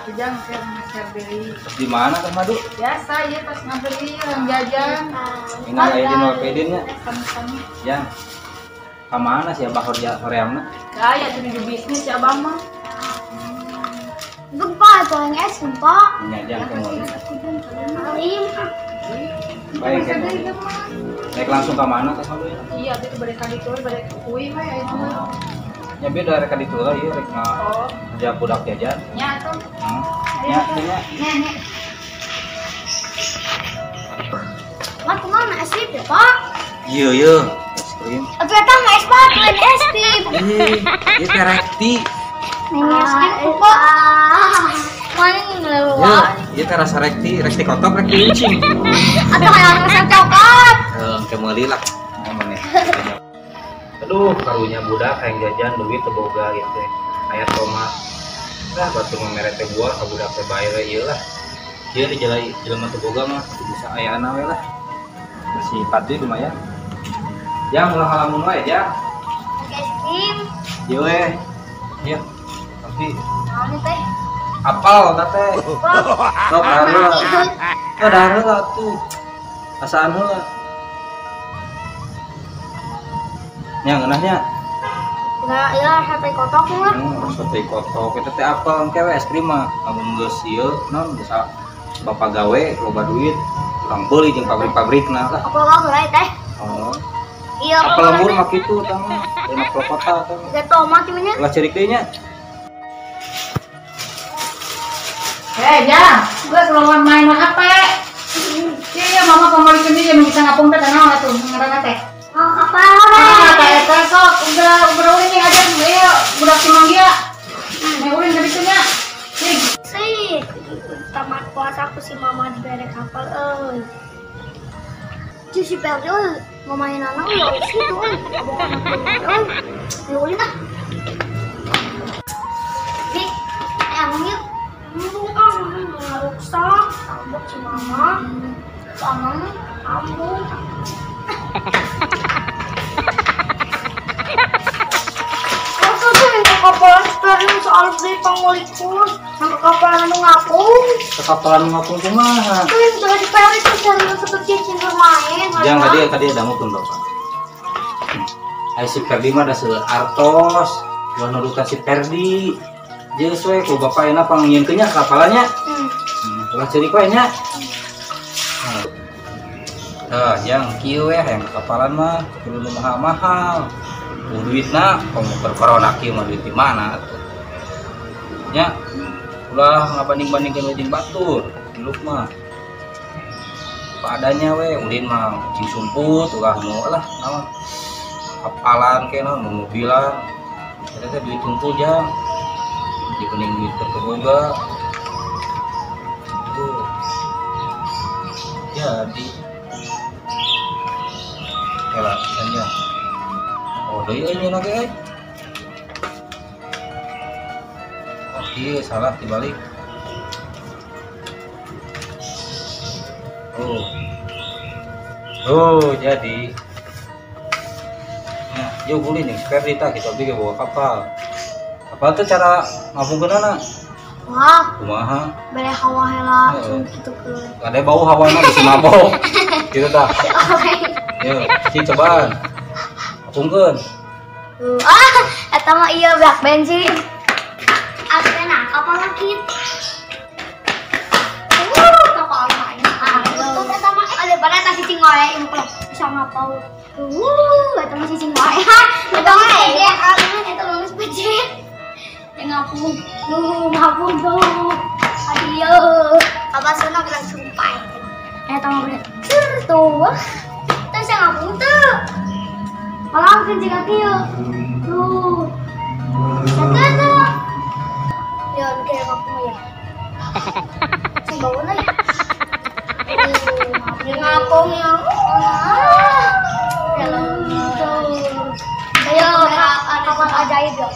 atuh jang keur beli. Terus di mana teh madu? Biasa ieu pas ngabeli yang jajan. Minal aidin wal faidin nya. Sami-sami. Jang. Ka mana sih abah horeamna? Kaya tuh di bisnis ya abah mah. Gempa itu yang es gempa. Nya jang ke mana? Alim. Baik kan. Naik langsung ke mana teh madu ya? Iya, itu balik ka ditu, balik ke UI mah ya itu. Nya beda rek ka ditu lah ieu rek Oh, ngajak budak jajan. nya atuh. Nya, nya. Nya, nya. Mat kemana es krim ya Pak? Iya, iya. Es krim. Atuh eta mah es batu, lain es krim. Ih, ieu teh rekti. Ini es krim Pak. Mana ngelewat? Ieu teh rasa rekti, rekti kotok, rekti ucing. Atau kayak rasa coklat. Engke meuli lah. Aman ya. Aduh, karunya budak hayang jajan duit teu boga ieu teh. Aya tomat. Lah batur mah mere teh buah ka budak teh bae we ieu lah. Ieu di jelema teu boga mah kudu bisa ayana we lah. Masih pati lumayan. Jang ulah ngalamun wae, Jang. Es krim. Ieu we. Ieu. Tapi Naon teh? Apal ta teh. Sok dahar heula. Oh, dahar heula atuh. Asaan heula. Nya ngeunahnya. Enggak, ya sate kotok mah. Sate kotok eta teh apel engke we es krim mah. Lamun geus ieu naon geus bapak gawe loba duit, urang beuli jeung pabrik-pabrikna lah. Apel mah heula teh. Oh. Iya, apel lembur mah kitu tah mah. Lain apel kota tah mah. Ada tomat ieu nya. Ulah ceurik deui nya. Eh, Jang, geus lawan main HP. Iya, mama pamolikeun deui jeung bisa ngapung teh naon atuh ngaranna teh. Apa? Ah, teh eta sok udah ulin nih aja ieu budak si Manggia. Nih ulin ka ditu nya. Cing. Sih, tamat puasa aku si mama dibere kapal euy. Cuy si Perdi euy, mau main anak euy situ euy. Abang anak euy. Ulin ah. Dik, ayang yuk. Ah, ngaruksak, tabok si mama. Tangan, kamu. Masa tuh yang kekapalan sekarang soal beli pangulikun, yang kekapalan anu ngapung. Kekapalan anu ngapung kumaha? Tuh yang dari Peri tuh dari seperti cincin bermain. Jangan tadi ada mukun bapak. Ai si Perdi mah da artos, ulah nurutan si Perdi. Geus we ku bapak enak pangnyieunkeun nya kapalannya. Ulah ceurik we nya. Tah, jang kieu we hayang kapalan mah kudu nu mahal-mahal. Ku duitna komo keur corona kieu mah duit di mana atuh. Nya ulah ngabanding-bandingkeun we jeung batur, hirup mah. Apa adanya we ulin mah cing sumput ulah nu lah naon. Kapalan ke naon mobilan. Eta teh duit tungkul jang. Dibanding duit keur boga. Tuh. Jadi Kela, ya. Oh, deui euy nyeuna ge euy. Oh, ieu salah dibalik. Oh. Oh, jadi. Nah, ieu ulin jeung si Ferdi tah kitu abdi ge bawa kapal. Kapal teh cara ngapungkeunana? Wah. Kumaha? Bere hawa heula langsung kitu keun. Ada bau hawana bisi mabok. Kitu tah. Yo, si cobaan. Apungkeun. Ah, eta mah ieu beak bensin. Atuh nah, kapal lagi. Kapal mah ini. Ah, eta mah ada pada eta cicing wae ieu mah bisa ngapau. Eta mah cicing wae. Eta mah dia eta mah geus becet. Yang ngapung. Ngapung tuh. Adio. Apa senang langsung pae. Eta mah bener. Tuh. Terus yang ngapung tuh. Malah kencing kaki yuk. Tuh. Satu tuh. Ya, kayak ngapung ya. Coba ya. Ngapung ya. Ayo, kapal ajaib ya.